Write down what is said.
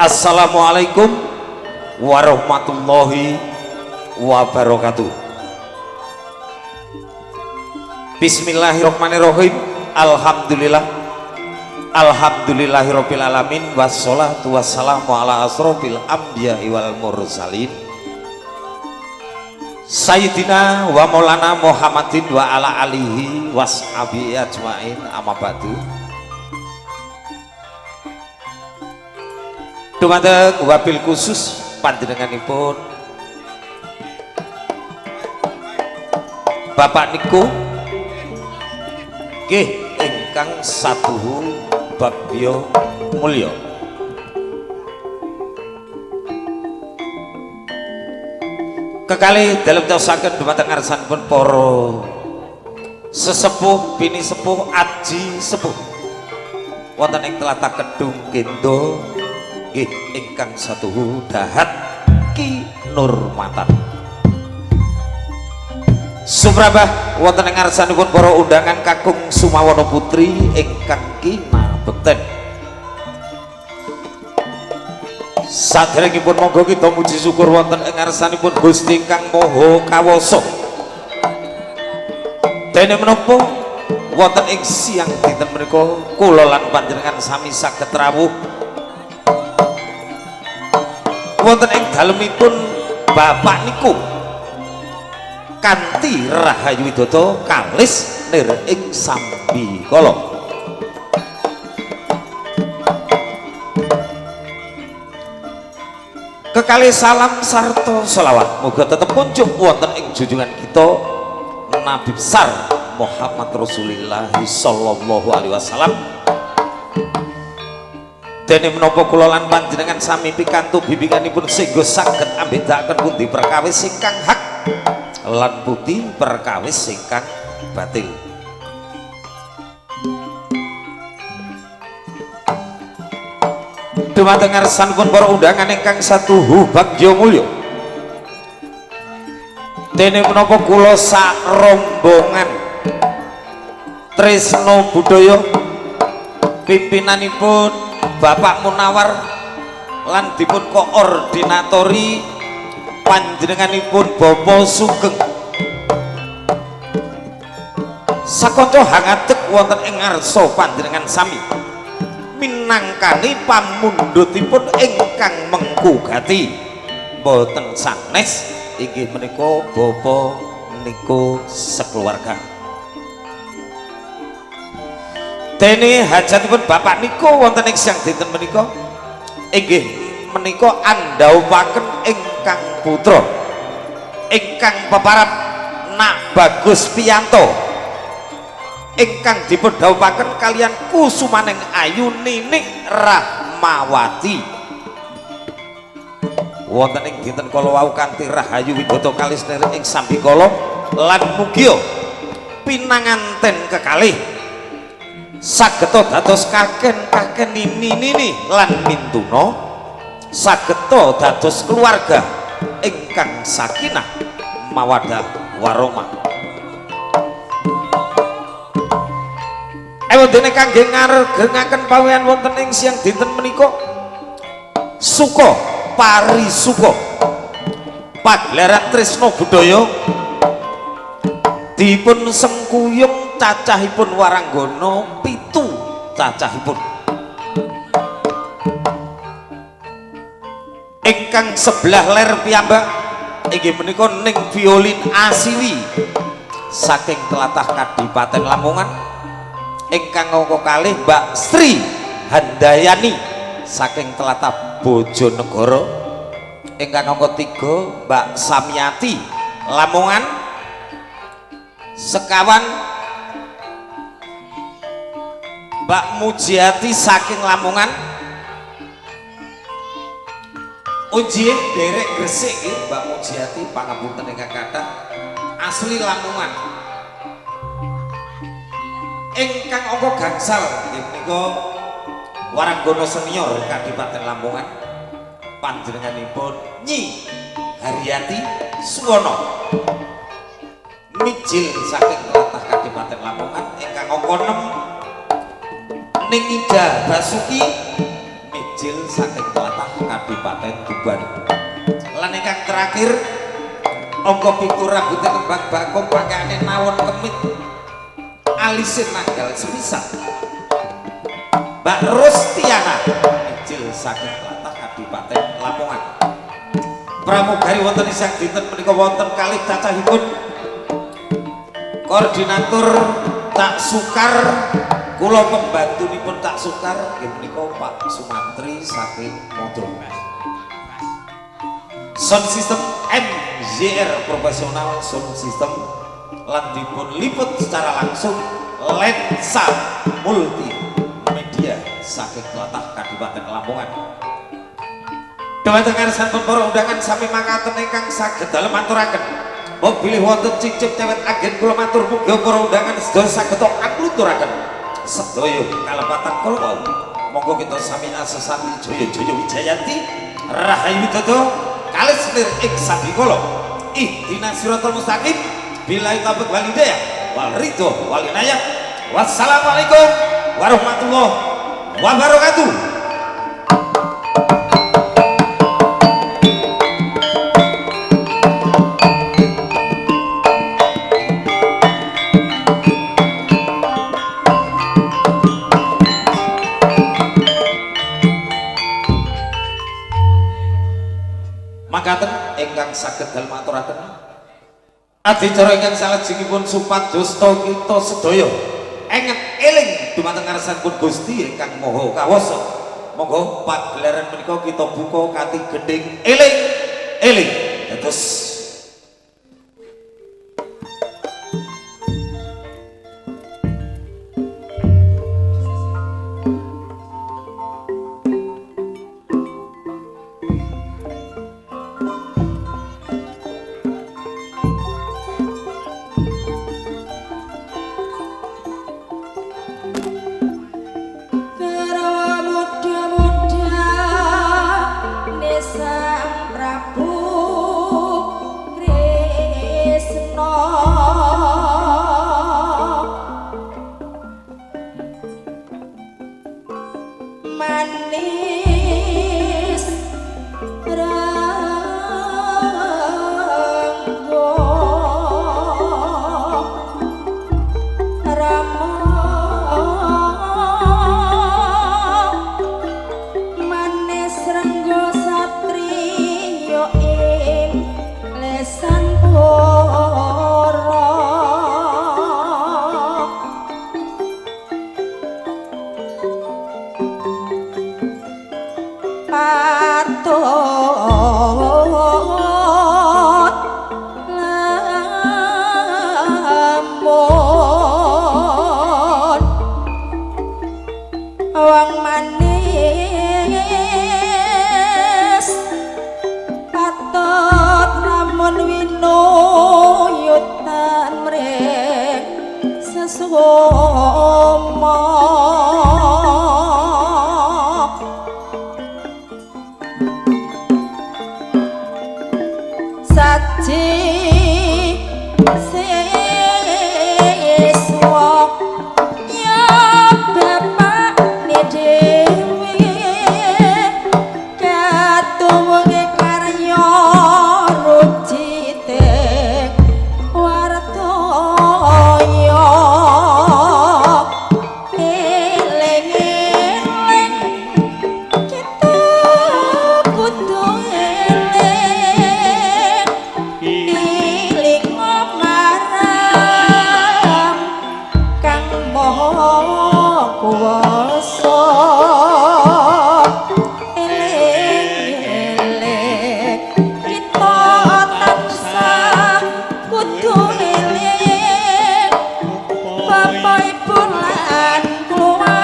Assalamualaikum warahmatullahi wabarakatuh. Bismillahirrahmanirrahim. Alhamdulillah, alhamdulillahirabbil alamin, wassalatu wassalamu ala asrofil anbiya'i wal mursalin Sayyidina wa Maulana Muhammadin wa ala alihi washabihi ajmain, amma ba'du. Dumateng wabil khusus panjenenganipun Bapak niku nggih ingkang satuhu bagya mulya. Kekalih dalem caosaken dumateng ngarsanipun para sesepuh, bini sepuh, aji sepuh wonten ing tlatah Kedung Gendo nggih ingkang satuhu dahat Ki Nurmatan. Suprabah wonten ing ngarsanipun para undangan kakung Sumawana Putri ingkang kinabekten. Saderengipun monggo kita muji syukur wonten ing ngarsanipun Gusti ingkang Maha Kawasa. Dene menapa wonten ing siang dinten menika kula lan panjenengan sami saged rawuh wonten ing dalemipun Bapak niku kanthi rahayu widodo kalis nir ing sambikala. Kekalih salam sarta selawat moga tetep kunjuk wonten ing junjungan kita Nabi besar Muhammad Rasulullah sallallahu alaihi wasallam. Dene menapa kula lan panjenengan sami pikantuk bimbinganipun sehingga saged ambedakaken pundi perkawis ingkang hak lan pundi perkawis ingkang batil. Dumateng ngarsanipun para undangan ingkang satuhu bagya mulya. Dene menapa kula sak rombongan Tresno Budaya pimpinanipun Bapak Munawar lan dipun koordinatori panjenenganipun Bapak Sugeng sakanca hangadeg wonten ing ngarsa panjenengan sami minangkani pamundhutipun ingkang mengku gati boten sanes inggih menika Bapak niku sekeluarga. Dene hajatipun Bapak niku wonten ing siang dinten menika inggih menika andhawuhaken ingkang putra ingkang peparab Nak Bagus Piyanto ingkang dipun dhawuhaken kaliyan kusumaning ayu Ninik Rahmawati. Wonten ing dinten kala wau kanthi rahayu widodo kalis nir ing sambikala lan mugia pinanganten kekalih sageta dados kaken-kaken nini-nini lan mintuna sageta dados keluarga ingkang sakinah mawaddah warahmah. Ewodene kangge ngaregengaken pawean wonten ing siang dinten menika suka parisuka pagelaran Tresno Budaya dipun sengkuyung cacahipun waranggana 7 cacahipun ingkang sebelah ler piyambak inggih menika ning violin Asiwi saking tlatah Kadipaten Lamongan, ingkang angka kalih Mbak Sri Handayani saking tlatah Bojonegoro, ingkang angka 3 Mbak Samyati Lamongan, sekawan Mbak Mujiati saking Lamongan, unjih derek Gresik nggih Mbak Mujiati pangapunten ingkang kathah asli Lamongan, ingkang angka gangsal nggih menika waranggana senior Kadipaten Lamongan panjenenganipun Nyi Haryati Suwono mijil saking tlatah Kadipaten Lamongan, ingkang angka 6 Ning Ida Basuki mijil saking tlatah Kadipaten Tuban. Lan ingkang terakhir angka 7 rambute kembang bakung pakaiane nawon kemit alise nanggal sepisan Mbak Rustiana mijil saking tlatah Kadipaten Lamongan. Pramugari wonten siang dinten menika wonten kalih cacahipun koordinator Cak Sukar, kula pembantunipun Cak Sukar nggih menika Pak Sumantri saking Modro. Sound system MJR profesional sound system lan dipun liput secara langsung lensa multimedia saking tlatah Kadipaten Lamongan. Dumateng ngarsanipun para undangan sami makaten ingkang saged dalem aturaken. Mbok bilih wonten cicip cewet anggen kula matur mugi para undangan sedaya saged akluturaken sedaya kalepatan kula wau. Monggo kita sami asesani jaya jaya wijayanti rahayu widodo kalis lir ing sabikala ihdinas siratal mustaqim billahi taufiq wal hidayah wal ridho wal inayah. Wassalamualaikum warahmatullahi wabarakatuh. Makaten ingkang saged dalem aturaken adicara ingkang salajengipun supados kita sedaya enget eling dumateng ngarsanipun Gusti ingkang Maha Kawasa. Monggo pagelaran menika kita buka kanthi gendhing eling eling. Dados Prabu sesoma saji siswa ya bapak ne dhewe katuwunge karya rujite wartaya eling-eling kita kudu eling eling marang Kang Maha Kuwasa eling-eling kita tansah kudu eling bapak ibu lan keluarga.